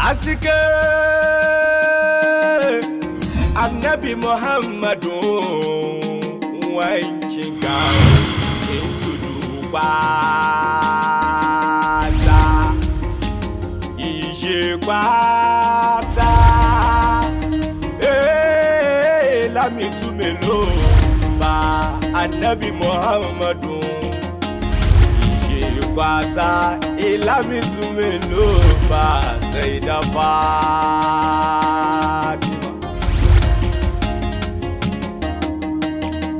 Asike Annabi Muhammadu wankin in tudu pátá ìṣe pátá ee lámì túmẹ̀lò bá Annabi Muhammadu ìṣe pátá ìlàmì túmẹ̀lò bá Sayyida Fatima.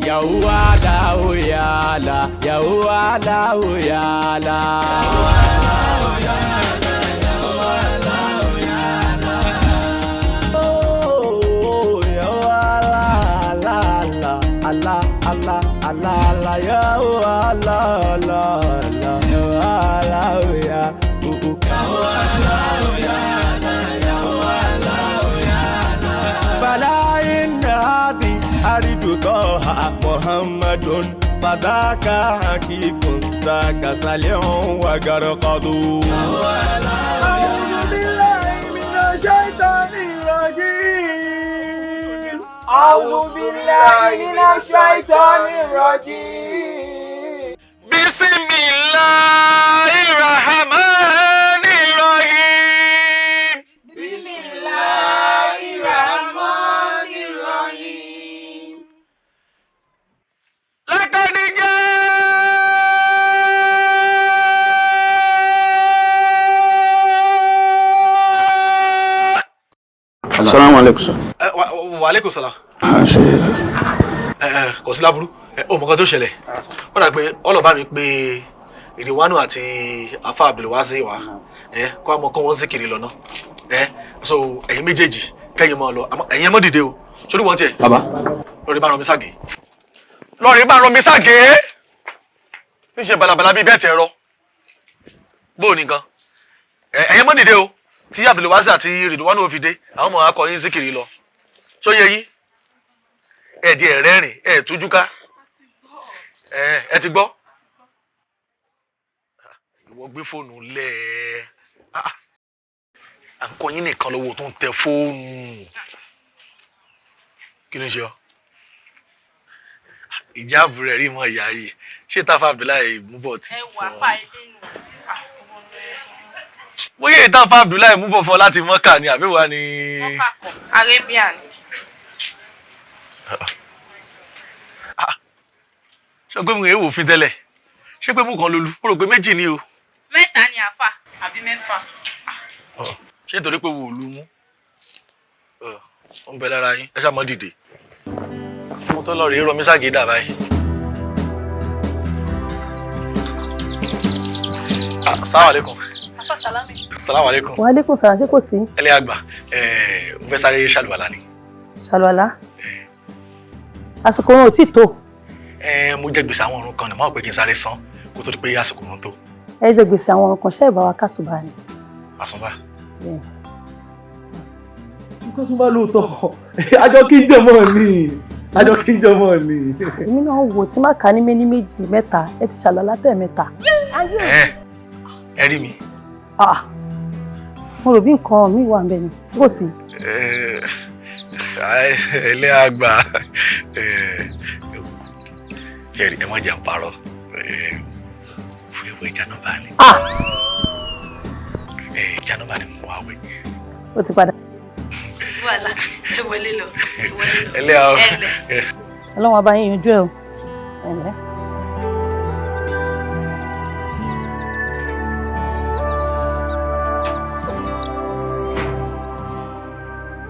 Yahuwa lahu yala, Yahuwa lahu yala. Oh, Yahuwa la la la, Allah, Allah, Allah, Allah, Yahuwa la la la, Yahuwa lahu ya, oh, oh. فلا إن هذه أريد طه محمد فذاك حقيق ذاك سليع وقرقد. أعوذ بالله من الشيطان الرجيم. أعوذ بالله من الشيطان الرجيم. Bismillahirrahmanirrahim. بسم الله الرحمن الرحيم. Laqad jaa. Assalamu alaikum sir. Wa alaikum salam. À ń ṣe Ẹ kò sí láburú. Ẹ ó mọ nǹkan tó ṣẹlẹ̀. Ó dà pé ọlọ́ba mi pé Ìdíwánú àti Afa Abdulwasi wa ẹ kó àmọ́ kọ́ wọ́n sí kiri lọ́nà. Ẹ so ẹ̀yin méjèèjì kẹ́yìn mọ́ ọ lọ, àmọ́ ẹ̀yin ẹ mọ́ dìde o. Sórí wọn tiẹ̀. Bàbá. Lọ́ọ̀rì bá rán mi ságè. Lọ́ọ̀rì bá rán mi ságè. Níṣẹ́ balabala bíi bẹ́ẹ̀ tẹ̀ ẹ̀rọ. Bóò nìkan. Ẹ̀yin mọ́ dìde o. Tí Abdulwasi àti Ridwanu ò fi dé, àwọn ọmọ akọyin síkìrì lọ. Ṣó yẹ yín? Ẹ di ẹ rẹ́rìn, ẹ tújú ká. Ẹ ti gbọ́. Ìwọ gbé fóònù lẹ̀ ẹ́. Ah, à ń kọ́ yín nìkan lọ́wọ́ tó ń tẹ fóònù. Kí ló ń ṣe ọ́? Ìjáàbù rẹ̀ rí mọ́ ìyá yìí. Ṣé Tafa Abdullahi mú bọ̀ tí Ẹ wà fún ọ? fà ilé nù. Bóyá Tafa Abdullahi mú bọ̀ fún ọ láti Mọ́kà ni àbí wà ní. Mọ́kà kọ̀ Arabia ni. Ṣé o pé mo èèwò òfin tẹ́lẹ̀? Ṣé pé mú kan lolú? Mo rò pé méjì ni o. Mẹ́ta ni àfà àbí mẹ́fà. Ṣé nítorí pé wo ò lu mú? Ó ń bẹ lára yín. Ẹ ṣáà mọ́ dìde. Mo tó lọ rèé rọ mí ságé dà báyìí. Ah, Assalamu alaikum. Àfà sálámì. Assalamu alaikum. Wa alaikum salam, ṣé kò sí? Ẹlẹ́ àgbà, mo fẹ́ sáré ṣàlùwàlá ni. Ṣàlùwàlá. Àsìkò wọn ò tí tó. Mo jẹ gbèsè àwọn ọ̀run kan ní, mo rò pé kí n sáré san kó tó di pé àsìkò wọn tó. Ẹ jẹ gbèsè àwọn ọ̀run kan, ṣé ìbáwa kásùbà ni? Àsùnbà. Bẹ́ẹ̀. Nǹkan tó bá lóòótọ́, àjọ kí ń jọmọ ni, àjọ kí ń jọmọ ni. Èmi náà wò tí má kà á ní méní méjì mẹ́ta, ẹ ti ṣàlùwàlá tẹ̀ mẹ́ta. Ẹ rí mi. Ah, mo rò bí nǹkan mi wà ńbẹ̀ ni, ṣé kò sí? Ẹlẹ́ àgbà, ṣẹ́rí ẹ má jẹ́ ń parọ́, fún ìwé ìjànàbá ni. Ah! Ìjànàbá ni mo wá wẹ̀. Ó ti padà. Sí wàhálà, ẹ wọlé lọ. Ẹ wọlé lọ. Ẹlẹ́ àgbà. Ẹ lẹ̀. Ọlọ́run á bá yín yanjú ẹ o. Ẹ ǹlẹ́.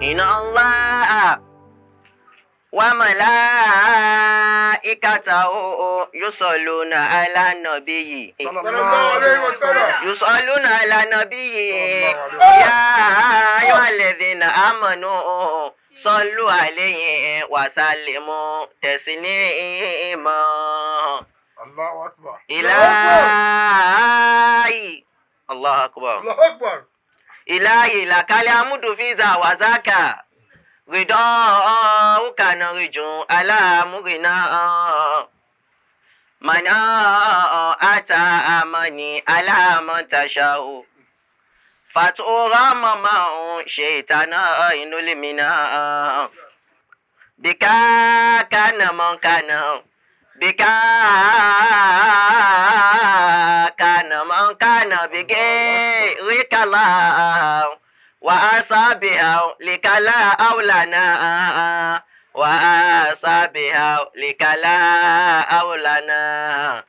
إن الله وملائكته يصلون على النبي صلى الله عليه وسلم. يصلون على النبي يا أيها الذين آمنوا صلوا عليه وسلموا تسليما. الله أكبر. إلهي الله أكبر. الله أكبر. إلهي لك الحمد في ذا وذاك رضاك نرجو على أمرنا من أتى أمني على من تشاء. Fatura mama shaitana inulimina. Bika kana man kana. Bika kana man kana bige rikala. Wa asabiha likala aulana. Wa asabiha likala aulana.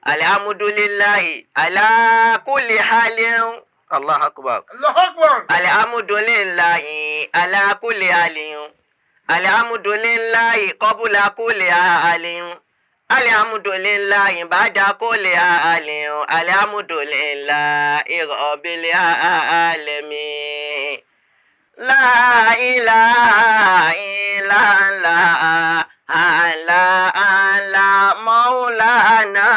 Alhamdulillahi ala kulli halin. Allahu akbar. Allahu akbar. Alhamdulillahi ala kulli halin. Alhamdulillahi qabla kulli halin. Alhamdulillahi ba'da kulli halin. Alhamdulillahi rabbil alamin. La ilaha illallah. Allah Allah Maulana.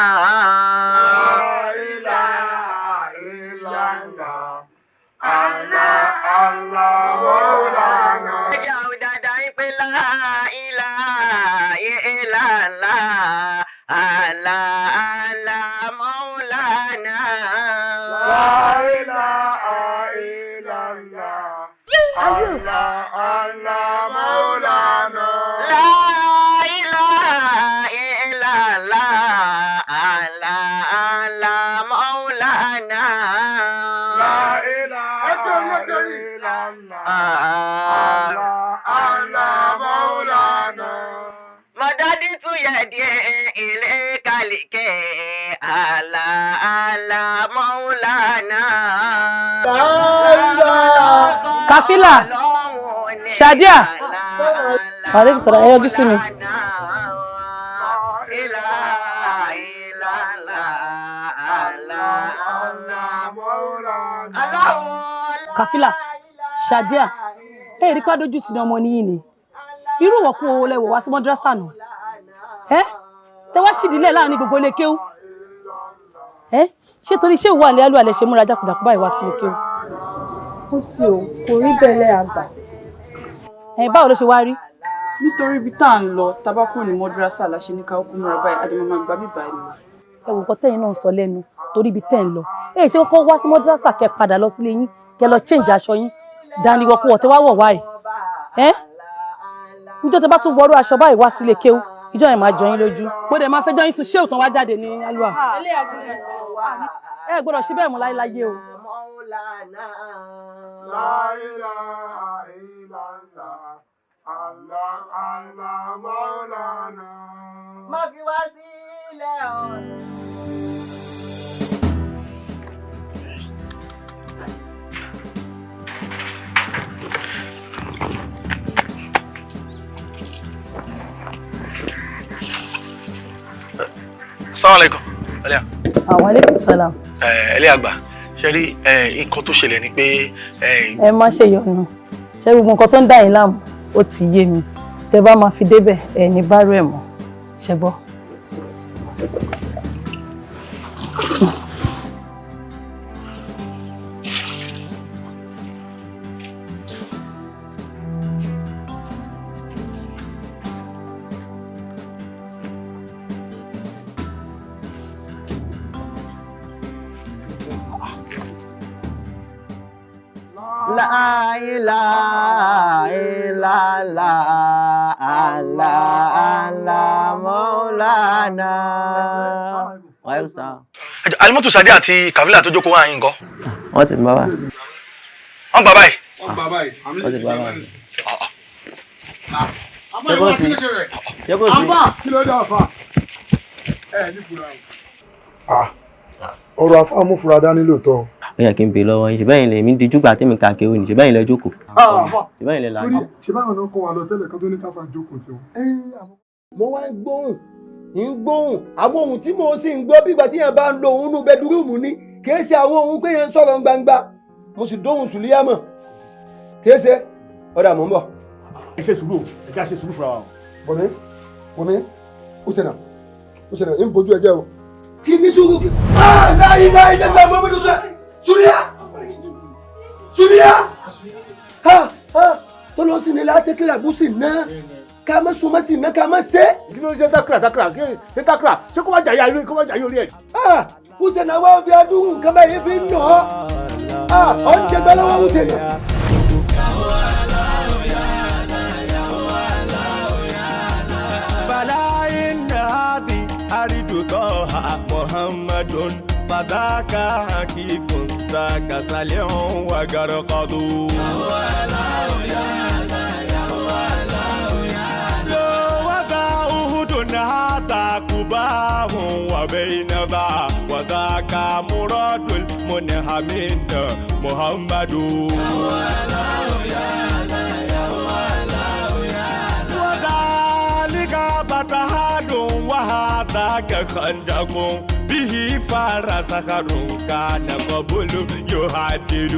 La ilaha illallah. Allah Allah Maulana. Ẹja ò dáadáa ń pè la ilaha illallah. Allah Allah Maulana. La ilaha illallah. Allah Allah Maulana. La ilaha illallah. Allah Allah Maulana. La ilaha illallah. Allah Allah Maulana. Mọ̀dádí tún yẹ díẹ̀ ilé kálíkẹ́ àlà àlà Maulana. Kafila Shadia aleykum salaam, ẹ yọjú sí mi. Kafila Shadia, ẹ rí pàdójú sí ni ọmọ níyìn ni irú ìwọ̀kú owó lẹ́wọ̀ wá sí mọ́dúrásà nù ẹ tẹ wá ṣìdílé láàrin gbogbo ilé kéwú ẹ ṣé torí ṣé ìwà àlẹ́ àlẹ́ ṣe múra jákujàku báyìí wá sí ilé kéwú. Ó ti o, kò rí bẹ́ẹ̀ lẹ́ àgbà. Ẹ báwo ló ṣe wá rí. Nítorí ibi tá à ń lọ, tá bá kúrò ní mọ́dúrásà la ṣe ní ká kúkú múra báyìí, a dẹ̀ máa máa gba bíbá ẹ̀ lọ. Ẹ wò nǹkan tẹ́yìn náà ń sọ lẹ́nu torí ibi tẹ́ ń lọ. Ẹ ṣe kọ́kọ́ wá sí mọ́dúrásà kẹ́ padà lọ sílé yín kẹ́ lọ change aṣọ yín dání wọ̀kúwọ̀ tẹ́ wá wọ̀ wáyìí. Ẹ níjọ́ tẹ́ bá tún wọrú aṣọ báyìí wá sílé kéwú, ìjọ yẹn máa jọ yín lójú. Mo dẹ̀ máa fẹ́ jọ yín sùn ṣé òtàn wá jáde ní alúwà. Ẹ gbọ́dọ̀ ṣe bẹ́ẹ̀ mọ́ láéláyé o. La ilaha illallah. Allah Allah Maulana. Má fi wá sílẹ̀ ọ̀nà. Assalamu alaikum. Ẹlẹ́yà. Àwọn aleykum salam. Ẹlẹ́yà àgbà, ṣe rí nǹkan tó ṣẹlẹ̀ ni pé Ẹ má ṣe yọnu, ṣé gbogbo nǹkan tó ń dà yín láàmú ó ti yé mi. Tẹ bá máa fi débẹ̀ ẹ ní bá rẹ̀ mọ́, ṣẹ gbọ́. La ilaha illallah, Allah Allah Maulana. Wàá sá. Alimọ́tò Sade àti Kafila tó jókòó wá yín nǹkan. Wọ́n ti gbà wá. Wọ́n gbà báyìí. Wọ́n gbà báyìí. Wọ́n ti gbà báyìí. Àmọ́ ìwà kí ló ṣẹlẹ̀? Ṣé kò sí? Àfà kí ló dé àfà? Ẹ ní fura o. Ọ̀rọ̀ àfáà mú fura dání lóòótọ́. Ó yẹ kí n bèè lọ́wọ́ yín, ṣe bẹ́yìn lè mi dijú gbà tèmi kà kéwì ní, ṣe bẹ́yìn lẹ jókòó. Àfà Ṣe bẹ́yìn lẹ torí lànà. ṣe báwọn náà kó wa lọ tẹ́lẹ̀ kan tó ní káfà jókòó tiwọn. Mo wá ń gbóhùn ń gbóhùn àwọn ohun tí mo sì ń gbọ́ bí ìgbà tí yẹn bá ń lo òun nú bẹdúrúmù ni, kì í ṣe àwọn ohun pé yẹn ń sọ̀rọ̀ gbangba. Mo sì dóhùn sùlíyàmọ̀ kì í ṣe ọ̀dà mò ń bọ̀. Ẹ ṣe sùúrù, ẹ já ṣe sùúrù fúnra wa o. Bọ̀mí Bọ̀mí ó ṣe nà ó ṣe nà ń bójú ẹ jẹ́ o. Kí ní sùúrù kí. Láyé láyé lẹ́gbẹ̀ẹ́ mọ́mọ́dún sọ Sùlíyà Sùlíyà ha ha tó lọ sí ni látẹ́kẹ́rẹ́ àbúsì náà ká má súnmọ́ sí iná ká má ṣe. Kí ló ń ṣe dákúrà dákúrà kí ló ń ṣe dákúrà, ṣé kó má jàyà orí kó má jàyà orí ẹ̀. Húsẹ̀nà wá fi adúrú nǹkan báyìí fi ń nà ọ́. Ọ̀ ń jẹ gbẹ́lẹ́wọ́ wù tẹ̀lé. فلا إن هذه أريد طه محمد فذاك حقيق ذاك سلع وقرقد. وذا أهد هذا قباه وبين ذا وذاك مراد المنهمين محمد. وذلك بطهاد وهذاك خندق به فار صخر كان قبل يهدد.